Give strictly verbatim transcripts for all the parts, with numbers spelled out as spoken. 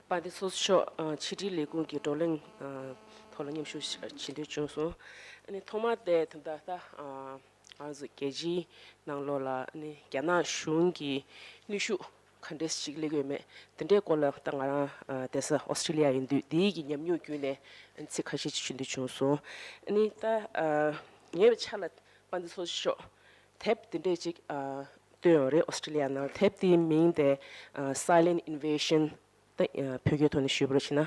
དཔལ་ལྡན་ཚོགས་གཙོ་མཆོག་ཨ་ཕྱི་དྲིལ་ལས་ཁུངས་ཀྱི་བགྲོ་གླེང་ཨ་ཐོག་ལ་མཉམ་ཞུགས་བྱེད་འདོད་བྱུང་སོང་། ཨ་ནི་ཐོག་མར་དེ་ད་ལྟ་ད་ཨ་ང་ཚོ་རྒྱལ་སྤྱིའི་ནང་ལོགས་ལ་ཨ་ནི་རྒྱ་ནག་གཞུང་གི་གནོན་ཤུགས་ག་འདྲས་ཞིག་སླེབས་ཡོད་མེད་དེ་འདྲའི་སྐོར་ལ། ད་ང་རང་ཨ་བསྡད་ས་ཨོ་སི་ཀྲི་ལི་ཡ་ཡིན་དུས་དེའི་གི་ཉམས་མྱོང་བརྒྱུད་ནས་ཨ་ནི་ཚིག་ཁ་ཤས་ཅིག་ཞུ་འདོད་བྱུང་སོང་། ཨ་ནི་ད་ཨ་ཉེ་བའི་ཆར་ལ་དཔལ་ལྡན་ཚོགས་གཙོ་མཆོག་དེབ་དེ་འདྲས་ཅིག་ཨ་བཏོན་ཡོད་རེད། ཨོ་སི་ཀྲི་ལི་ཡ་ནང་དེབ་དེའི་མིང་དེ་ཨ་Silent Invasion། ད་ཨ་བོད་སྐད་ཐོག་ནས་ཞུས་པར་བྱས་ན་ཨ་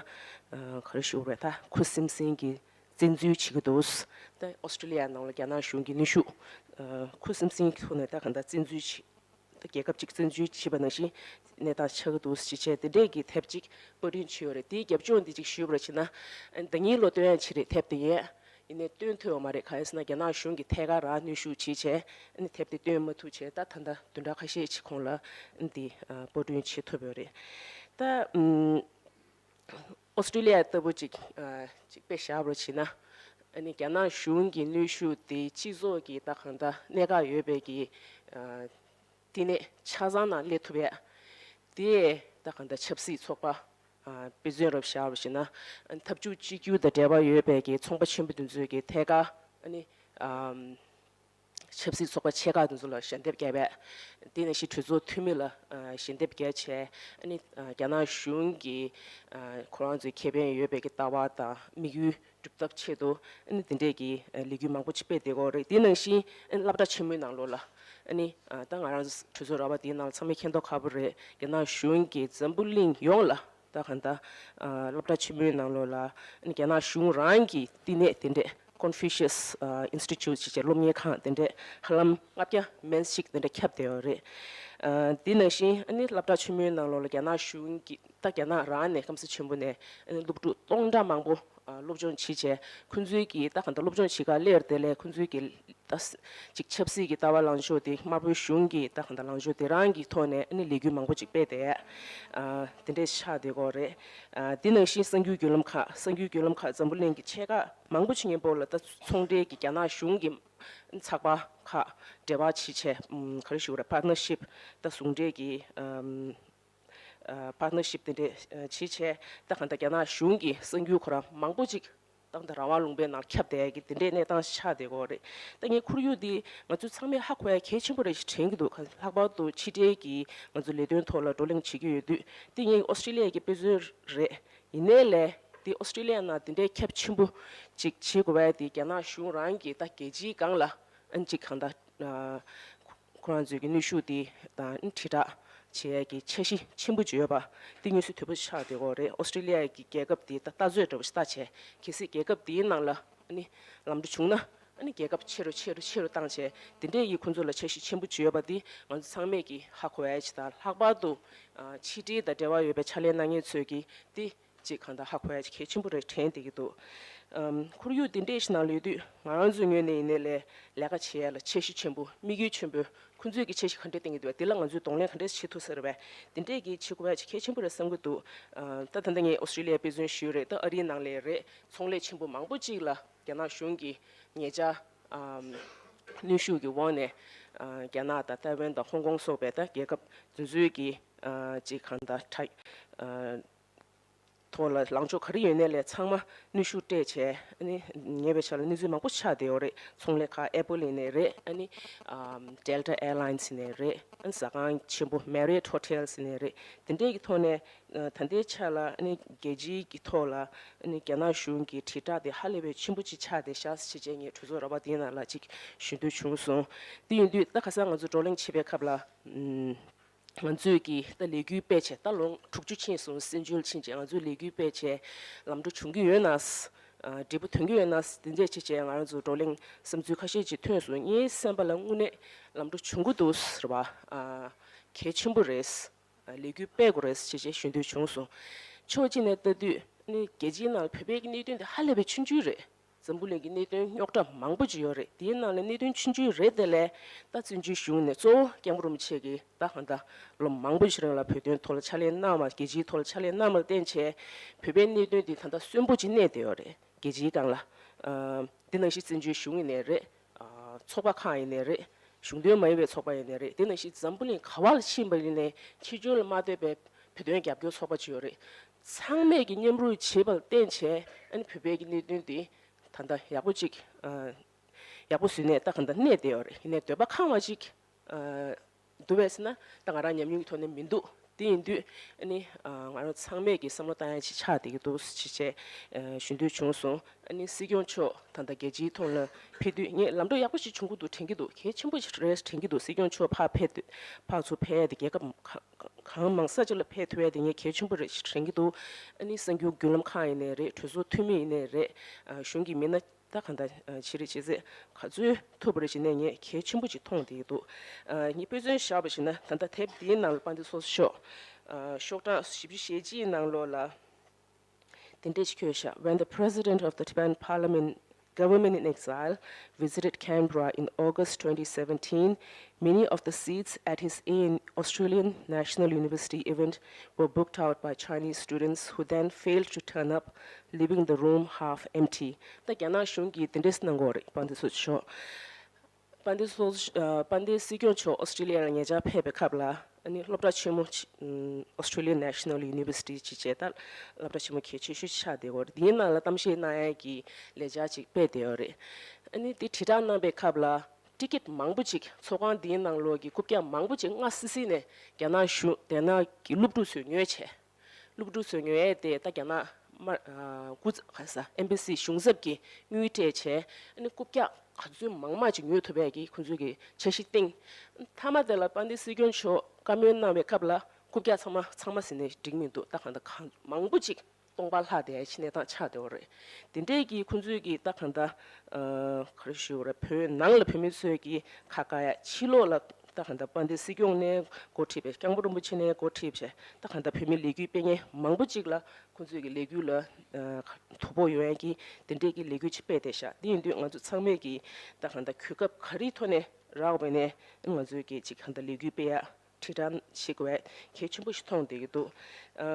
ག་རེ་ཞུ་དགོས་རེད། ད་ཁུ་སིམ་སིམ་གྱིས་བཙན་འཛུལ་བྱེད་ཀྱི་འདུག་ད་ཨོ་སི་ཀྲི་ལི་ཡ་ནང་ལ་རྒྱ་ནག་གཞུང་གིས་གནོན་ཤུགས་ཨ་ཁུ་སིམ་སིམ་གྱི་ཐོག་ནས་ད་གང་ལྟར་བཙན་འཛུལ་བྱེད། ད་རྒྱལ་ཁབ་ཅིག་བཙན་འཛུལ་བྱས་པ་ནང་བཞིན་གནས་སྟངས་ཆགས་ཀྱི་འདུག་ཅེས་བྱས་དེ་འདྲས་ཀྱི་དེབ་ཅིག་པར་སྐྲུན་བྱས་ཡོད་རེད། དེའི་རྒྱབ་ལྗོངས་འདི་ཅིག་ཞུས་པར་བྱས་ན། ཨ་ཟླ་ཉིན་ལོ་སྟོན་ཡ་ཅིག་རེད། དེབ་དེ་ཡིན། ཡིན་ནའི་སྟོན་ཐུབ་ཡོད་མ་རེད། གང་ཡིན་ཟེར་ན་རྒྱ་ནག་གཞུང་གིས་ཐད་ཀར་རང་གནོན་ཤུགས་བྱས་བྱས་ཨ་ནི་དེབ་དེ་སྟོན་མ་ཐུབ་བྱས། ད་ད་ལྟ་བདུན་ཕྲག་ཁ་ཤས་ཅིག་གོང་ལ་ཨ་ནི་དེ་ཨ་པར་སྐྲུན་བྱེད་ཐུབ་ཡོད་རེད། ད་ཨམ་ཨོ་སི་ཀྲི་ལི་ཡ་ལྟ་བུ་ཅིག་ཨ་ཅིག་དཔེ་བཞག་པར་བྱས་ན། ཨ་ནི་རྒྱ་ནག་གཞུང་གི་གནོན་ཤུགས་དེ་སྤྱི་ཚོགས་ཀྱི་ད་གང་ལྟར་གནད་འགག་ཡོད་པའི་གི་ཨ་བསྟི་གནས་ཆ་ཚང་ནང་སླེབས་ཐུབ་ཡ། དེ་ད་གང་ལྟར་ཆབ་སྲིད་ཚོགས་པ་ཨ་དཔེ་མཚོན་རབ་བཞག་པ་ཞིག་ན། ཨ་འཐབ་ཇུས་གཅིག་གྱུར་དང་འབྲེལ་བ་ཡོད་པའི་གི་ཚོང་པ་ཆེན་པོ་དེ་ཚོས་གི་ཐད་ཀར་ཨ་ནི་ཨམ་ཆབ་སྲིད་ཚོགས་པ་ཆེ་ཁག་དེ་ཚོ་ལ་ཞལ་འདེབས་བརྒྱབ་པས། དེ་ནང་བཞིན་གྲོས་ཚོགས་འཐུས་མི་ལ་ཨ་ཞལ་འདེབས་བརྒྱབ་བྱས། ཨ་ནི་ཨ་རྒྱ་ནག་གཞུང་གིས་ཨ་ཁོ་རང་ཚོའི་ཁེ་ཕན་ཡོད་པའི་གི་ལྟ་བ་དང་དམིགས་ཡུལ་སྒྲུབ་ཐབས་ཆེད་དུ་ཨ་ནི་དེ་འདྲས་ཀྱི་ཨ་ལས་འགུལ་མང་པོ་ཅིག་སྤེལ་བསྡད་ཀྱི་ཡོད་རེད། དེ་ནང་བཞིན་ཨ་ནི་སློབ་གྲྭ་ཆེན་མོའི་ནང་ལོགས་ལ་ཨ་ནི་ཨ་ད་ང་རང་གྲོས་ཚོགས་ར་བ་དེའི་ནང་ལ་ཚང་མས་མཁྱེན་རྟོགས་ཁག་པོ་རེད། རྒྱ་ནག་གཞུང་གིས་འཛམ་བུ་གླིང་ཡོངས་ལ་ད་གང་ལྟར་ཨ་སློབ་གྲྭ་ཆེན་མོའི་ནང་ལོགས་ལ་ཨ་ནི་རྒྱ་ནག་གཞུང་རང་གི་བསྟི་གནས་དེ་འདྲས་Confucius ཨ་Institute ཅེས་བྱས་སློབ་གཉེར་ཁང་དེ་འདྲས་ཧ་ལམ་ལྔ་བརྒྱ་མན་ཞིག་དེ་འདྲས་ཁྱབ་བསྡད་ཡོད་རེད། ཨ་དེ་ནང་བཞིན་ཨ་ནི་སློབ་གྲྭ་ཆེན་མོའི་ནང་ལོགས་ལ་རྒྱ་ནག་གཞུང་གི་ད་རྒྱ་ནག་རང་ནས་སྐམ་ས་ཆེན་པོ་ནས་ཨ་ནི་སློབ་ཕྲུག་སྟོང་ཕྲག་མང་པོ་ཨ་སློབ་སྦྱོང་བྱེད་བྱས། ཁོང་ཚོའི་གི་ད་གང་ལྟར་སློབ་སྦྱོང་བྱེད་གར་སླེབས་དེ་ལས་ཁོང་ཚོའི་གི་ད་ཅིག་ཆབ་སྲིད་ཀྱི་ལྟ་བ་ལངས་ཕྱོགས་དེ་དམར་པོའི་གཞུང་གི་ད་གང་ལྟར་ལངས་ཕྱོགས་དེ་རང་གི་ཐོག་ནས་ཨ་ནི་ལས་འགུལ་མང་པོ་ཅིག་སྤེལ་ཏེ་ཨ་དེ་འདྲས་ཆགས་བསྡད་ཀྱི་ཡོད་རེད། ཨ་དེ་ནང་བཞིན་གསར་འགྱུར་བརྒྱུད་ལམ་ཁག་གསར་འགྱུར་བརྒྱུད་ལམ་ཁག་འཛམ་བུ་གླིང་གི་ཆེ་ཁག་མང་པོ་ཅིག་སྔོན་པོ་ལ་ད་ཚོང་འབྲེལ་གྱི་རྒྱ་ནག་གཞུང་གི་ཚགས་པར་ཁག་འབྲེལ་བ་བྱེད་བྱས་ཨམ་ག་རེ་ཞུ་དགོས་རེད། Partnership ད་ཟུང་འབྲེལ་གྱི་ཨམ་ཨ་Partnership དེ་འདྲས་ཨ་བྱེད་བྱས། ད་གང་ལྟར་རྒྱ་ནག་གཞུང་གི་གསར་འགྱུར་ཁོ་རང་མང་པོ་ཅིག་ད་ལྟ་རང་དབང་ལུང་པའི་ནང་ཁྱབ་བསྡད་ཀྱི་དེ་འདྲའི་གནས་སྟངས་ཆགས་བསྡད་ཀྱི་ཡོད་རེད། ད་ངས་ཁོར་ཡུག་འདི་ང་ཚོ་ཚང་མས་ཧ་གོ་ཡ་གལ་ཆེན་པོ་རེད་ཞེས་དྲན་གྱི་འདུག་ལྷག་པར་དུ་ཕྱི་འབྲེལ་གྱི་ང་ཚོ་ལས་དོན་ཐོག་ལ་བགྲོ་གླེང་བྱེད་ཀྱི་ཡོད་དུས། དེ་ངས་ཨོ་སི་ཀྲི་ལི་ཡ་གི་དཔེ་མཚོན་རེད། ཡིན་ནའི་ལས་དེ་ཨོ་སི་ཀྲི་ལི་ཡ་ནང་དེ་འདྲའི་ཁྱབ་ཆེན་པོ་ཅིག་བྱེད་དགོས་པ་དེ་རྒྱ་ནག་གཞུང་རང་གིས་ད་རྒྱལ་སྤྱིའི་སྒང་ལ་ཨ་ནི་ཅིག་གང་ལྟར་ཨ་ཁོ་རང་ཚོའི་གི་གནོན་ཤུགས་དེ་དང་དྲིལ་བསྒྲགས་བྱེད་ཡས་ཀྱི་འཆར་གཞི་ཆེན་པོ་ཅིག་ཡོད་པ་དེ་དངོས་སུ་དོད་པོ་ཆགས་བསྡད་ཀྱི་ཡོད་རེད། ཨོ་སི་ཀྲི་ལི་ཡ་གི་རྒྱལ་ཁབ་དེ་ད་ལྟ་ཚོད་འདྲ་བོ་ཞིག་ལྟ་བྱས། གལ་སྲིད་རྒྱལ་ཁབ་དེའི་ནང་ལ་ཨ་ནི་ལམ་འགྲོ་བྱུང་ན་ཨ་ནི་རྒྱལ་ཁབ་ཆེ་རུ་ཆེ་རུ་ཆེ་རུ་བཏང་བྱས། དེ་འདྲས་ཀྱི་ཁོང་ཚོ་ལ་འཆར་གཞི་ཆེན་པོ་ཅིག་ཡོད་པ་དེ་ང་ཚོ་ཚང་མས་ཀྱིས་ཧ་གོ་ཡ་ཅིག་དང་། ལྷག་པར་དུ་ཨ་ཕྱི་འབྲེལ་དང་འབྲེལ་བ་ཡོད་པའི་ཕྱག་ལས་གནང་མཁན་ཚོས་ཀྱིས་དེ་ཅིག་གང་ལྟར་ཧ་གོ་ཡ་ཅིག་གལ་ཆེན་པོ་རེད་དྲན་བསྡད་ཀྱི་འདུག་ཨམ་ཁོར་ཡུག་འདི་འདྲས་ཤིག་ནང་ལོགས་ཡོད་དུས་ང་རང་ཚོའི་ངོས་ནས་ཡིན་ནའི་ལས་ལས་ཀ་བྱེད་ཡ་ལ་འཆར་གཞི་ཆེན་པོ་དམིགས་ཡུལ་ཆེན་པོ། ཁོང་ཚོས་ཀྱི་འཆར་གཞི་ག་འདྲས་བཏིང་གི་འདུག་བ། དེ་ལ་ང་ཚོས་གདོང་ལེན་ག་འདྲས་བྱེད་ཐུབ་ས་རེད་བས། དེ་འདྲས་ཀྱི་བྱེད་དགོས་ཡ་ཅིག་གལ་ཆེན་པོ་རེད་བསམ་གྱི་འདུག་ཨ་ད་ད་ལྟ་ངས་ཨོ་སི་ཀྲི་ལི་ཡའི་དཔེ་མཚོན་ཞུས་རེད། ད་ཨ་རིའི་ནང་ལ་རེད། ཚོང་ལས་ཆེན་པོ་མང་པོ་ཅིག་ལ་རྒྱ་ནག་གཞུང་གིས་ཉེ་ཆར་ཨམ་གནོན་ཤུགས་ཀྱི་འོག་ནས་ཨ་རྒྱ་ནག་དང་ཐའེ་ཝན་དང་ཧོང་ཀོང་སོགས་པའི་ད་རྒྱལ་ཁབ་དེ་ཚོའི་གི་ཨ་ཅིག་གང་ལྟར་ཁྲ་ཨ་ཐོག་ལ་ལངས་ཕྱོགས་ག་རེ་ཡོད་ནའི་ལས་ཚང་མ་གནོན་ཤུགས་སྤྲད་བྱས། ཨ་ནི་ཉེ་བའི་ཆར་ལ་གནས་ཚུལ་མང་པོ་ཆགས་བསྡད་ཡོད་རེད། ཚོང་ལས་ཁག་ཨེ་པལ་ཡིན་ནའི་རེད། ཨ་ནི་ཨམ་Delta Airlines ཡིན་ནའི་རེད། ཨ་ནི་ཟ་ཁང་ཆེན་པོ་Marriott Hotels ཡིན་ནའི་རེད། དེ་འདྲའི་གི་ཐོག་ནས་ཨ་ད་ལྟའི་ཆ་ལ་ཨ་ནི་རྒྱལ་སྤྱིའི་གི་ཐོག་ལ་ཨ་ནི་རྒྱ་ནག་གཞུང་གི་དྲིལ་བསྒྲགས་དེ་ཧ་ལས་པའི་ཆེན་པོ་ཅིག་ཆགས་བསྡད་ཤག་ཟེར་བྱས་ངས་གྲོས་ཚོགས་ར་བ་དེའི་ནང་ལ་ཅིག་ཞུ་འདོད་བྱུང་སོང་། དེ་ཡིན་དུས་ད་ཁ་སང་ང་ཚོ་བགྲོ་གླེང་བྱེད་པའི་སྐབས་ལ་ཨམ། ང་ཚོས་ཀྱིས་ད་ལས་འགུལ་སྤེལ་བྱས། ད་ལོ་དྲུག་ཅུ་ཕྱིན་སོང་། བཙན་བྱོལ་ཕྱིན་བྱས་ང་ཚོས་ལས་འགུལ་སྤེལ་བྱས་ལམ་འགྲོ་བྱུང་གི་ཡོད་ན། ཨ་འབྲས་བུ་ཐོན་གྱི་ཡོད་ན། དེ་འདྲས་བྱས་བྱས་ང་རང་ཚོ་བགྲོ་གླེང་བསམ་ཚུལ་ཁ་ཤས་ཅིག་ཐོན་སོང་། ངའི་བསམ་པ་ལ་དངོས་གནས་ལམ་འགྲོ་བྱུང་གི་འདུག་ཟེར་བ། ཨ་གལ་ཆེན་པོ་རེད། ཨ་ལས་འགུལ་སྤེལ་དགོས་རེད་ཅེས་བྱས་ཞུ་འདོད་བྱུང་སོང་། ཕྱོགས་གཅིག་ནས་ལྟ་དུས་ནི་རྒྱལ་སྤྱིའི་ནང་ལ་བོད་པའི་གནད་དོན་དེ་ཧ་ལས་པའི་ཆུང་ཆུང་རེད། འཛམ་བུ་གླིང་གི་གནད་དོན་རྙོག་དྲ་མང་པོ་ཅིག་ཡོད་རེད། དེའི་ནང་ལ་གནད་དོན་ཆུང་ཆུང་རེད། དེ་ལས་ད་བཙན་བྱོལ་གཞུང་ནས་གཙོ་བོ་སྐྱབས་མགོན་རིན་པོ་ཆེ་གིས་ད་གང་ལྟར་ལོ་མང་པོ་ཞིག་རིང་ལ་བོད་དོན་ཐོག་ལ་ཕྱག་ལས་གནང་བ། རྒྱལ་སྤྱིའི་ཐོག་ལ་ཕྱག་ལས་གནང་བར་བརྟེན་བྱས་བོད་པའི་གནད་དོན་འདི་ད་ལྟ་གསོན་པོ་ཅིག་གནས་བསྡད་ཡོད་རེད། རྒྱལ་སྤྱིའི་སྒང་ལ། ཨ་འདི་ནང་བཞིན་བཙན་བྱོལ་གཞུང་ཡིན་ནའི་རེད། ཨ་ཚོགས་པ་ཁག་ཡིན་ནའི་རེད། གཞུང་དོན་མ་ཡིན་པའི་ཚོགས་པ་ཡིན་ནའི་རེད། དེ་ནང་བཞིན་འཛམ་བུ་གླིང་ག་བ་ལ་ཕྱིན་པ་ཡིན་ནའི་ཕྱི་རྒྱལ་ལ་མ་ལྟོས་པའི་བོད་དོན་རྒྱབ་སྐྱོར་ཚོགས་པ་ཅིག་ཡོད་རེད། ཚང་མས་ཀྱི་མཉམ་རུབ་བྱེད་པར་བརྟེན་བྱས་ཨ་ནི་བོད་པའི་གི་གནད་དོན་འདི་ད་ལྟ་ཡག་པོ་ཅིག་ཨ་ཡག་པོ་བཟོས་ནས་ད་ག་འདྲ་གནས་བསྡད་ཡོད་རེད། ཡིན་ནའི་འདོད་པ་ཁེངས་པ་ཅིག་ཨ་འདུག་པས་ཟེར་ན་ད་ང་རང་ཉམས་མྱོང་གི་ཐོག་ནས་མི་འདུག་དེ་ཡིན་དུས་ཨ་ནི་ཨ་ང་རང་ཚང་མས་ཀྱི་བསམ་བློ་བཏང་ཡ་ཅིག་ཆགས་བསྡད་ཀྱི་འདུག་ཅེས་བྱས་ཨ་ཞུ་འདོད་བྱུང་སོང་། ཨ་ནི་སྲིད་སྐྱོང་མཆོག་ད་ལྟ་རྒྱལ་སྤྱིའི་ཐོག་ལ་ཕེབས་དུས་ངས་ལམ་འགྲོ་ཡག་པོ་ཞིག་བྱུང་གི་འདུག་དྲན་གྱི་འདུག་གལ་ཆེན་པོ་ཞིག་རེད་དྲན་གྱི་འདུག་སྲིད་སྐྱོང་མཆོག་ཕར་ཕེབས་དུས་ཕར་ཚུར་ཕེབས་ཡ་དེ་རྒྱལ་ཁབ་གང་མང་ས་ཅིག་ལ་ཕེབས་ཐུབ་ཡ་དེ་ངས་གལ་ཆེན་པོ་རེད་ཞེས་དྲན་གྱི་འདུག་ཨ་ནི་གསར་འགྱུར་བརྒྱུད་ལམ་ཁག་ཡིན་ནའི་རེད། གྲོས་ཚོགས་འཐུས་མི་ཡིན་ནའི་རེད། ཨ་གཞུང་གི་མི་སྣ་ད་གང་ལྟར་ཨ་ཅི་རེད་ཅི་ཟེར་ག་ཚོད་ཐུབ་པ་རེད་ཅེས་ནས་ངས་གལ་ཆེན་པོ་ཅིག་མཐོང་བསྡད་ཀྱི་འདུག་ཨ་ངས་དཔེ་མཚོན་བཞག་པ་ཞིག་ན་ད་ལྟ་དེབ་འདིའི་ནང་ལ་དཔལ་ལྡན་ཚོགས་གཙོ་མཆོག་ཨ་ཤོག་གྲངས་བཞི་བཅུ་ཞེ་གཅིག་ནང་ལོགས་ལ། དེ་འདྲས་ཤིག་བཀོད་བཞག When the president of the Tibetan parliament government in exile visited Canberra in August twenty seventeen, many of the seats at his A N Australian National University event were booked out by Chinese students who then failed to turn up, leaving the room half empty. ད་རྒྱ་ནག་གཞུང་གིས་དེ་འདྲས་གནང་གི་ཡོད་རེད། དཔལ་ལྡན་ཚོགས་གཙོ་མཆོག་དཔལ་ལྡན་ཚོགས་ཨ་དཔལ་ལྡན་སྲིད་སྐྱོང་མཆོག་ཨོ་སི་ཀྲི་ལི་ཡ་ལ་ཉེ་ཆར་ཕེབས་པའི་སྐབས་ལ་ཨ་ནི་སློབ་གྲྭ་ཆེན་མོ་ཆེ་ཨམ་Australian National University ཅེས་བྱས་ད་སློབ་གྲྭ་ཆེན་མོ་གལ་ཆེ་ཤོས་ཆགས་བསྡད་ཡོད་རེད། འདིའི་ནང་ལ་གཏམ་བཤད་གནང་ཡ་གི་ལས་འཆར་ཅིག་སྤེལ་བསྡད་ཡོད་རེད། ཨ་ནི་འདི་དྲིལ་བསྒྲགས་གནང་པའི་སྐབས་ལ་ཊི་ཀེ་ཊི་མང་པོ་ཅིག་ཚོགས་ཁང་འདིའི་ནང་ལོགས་ཀྱི་རྐུབ་བཀྱག་མང་པོ་ཅིག་སྔ་སི་སི་ནས་རྒྱ་ནག་གཞུང་རྒྱ་ནག་གི་སློབ་ཕྲུག་ཚོས་ཉོས་བྱས། སློབ་ཕྲུག་ཚོས་ཉོ་ཡས་དེ་ད་རྒྱ་ནག་དམར་ཨ་སྐུ་ཚབ་ག་ས་ཨེམ་བྷ་སི་གཞུང་ཚབ་ཀྱིས་དངུལ་སྤྲད་བྱས་ཨ་ནི་རྐུབ་བཀྱག་ག་ཚོད་མང་མང་ཅིག་ཉོ་ཐུབ་ཡས་ཀྱི་ཁོང་ཚོས་ཀྱི་འཆར་གཞི་བཏིང་། མཐའ་མ་དེ་ལ་དཔལ་ལྡན་སྲིད་སྐྱོང་མཆོག་བཀའ་མོལ་གནང་བའི་སྐབས་ལ་རྐུབ་བཀྱག་ཚང་མ་ཚང་མ་ཟེར་ནས་འགྲིག་མི་འདུག་ད་གང་ལྟར་གང་མང་པོ་ཅིག་སྟོང་པ་ལྷག་བསྡད་ཡས་ཕྱི་གནས་སྟངས་ཆགས་བསྡད་ཡོད་རེད། དེ་འདྲས་ཀྱི་ཁོང་ཚོས་ཀྱི་ད་གང་ལྟར་ཨ་ག་རེ་ཞུ་དགོས་རེད། བོད་ནང་ལ་བོད་མི་ཚོས་ཀྱི་ཁ་བཀག་ཡ་ཕྱི་ལོགས་ལ་ད་གང་ལྟར་དཔལ་ལྡན་སྲིད་སྐྱོང་ནས་འགོ་ཁྲིད་པའི་སྐྱབས་མགོན་རིན་པོ་ཆེ་ནས་འགོ་ཁྲིད་པའི་ད་གང་ལྟར་བོད་མི་ལས་འགུལ་སྤེལ་མཁན་མང་པོ་ཅིག་ལ་ཁོང་ཚོས་ཀྱི་ལས་འགུལ་ལ་ཨ་དོ་ཕོག་ཡོང་ཡ་གི་དེ་འདྲས་ཀྱི་ལས་འགུལ་ཅིག་སྤེལ་བསྡད་ཤག་དེ་ཡིན་དུས་ང་ཚོ་ཚང་མས་ཀྱི་ད་གང་ལྟར་གོ་སྐབས་ག་རེའི་ཐོག་ནས་རག་པ་ནས་ང་ཚོས་ཀྱི་ཅིག་གང་ལྟར་ལས་འགུལ་སྤེལ་ཡ་ཁྲིད་སྟོན་བྱེད་དགོས་པའི་གལ་ཆེན་པོ་ཞིག་མཐོང་བསྡད་ཀྱི་འདུག་ཨ།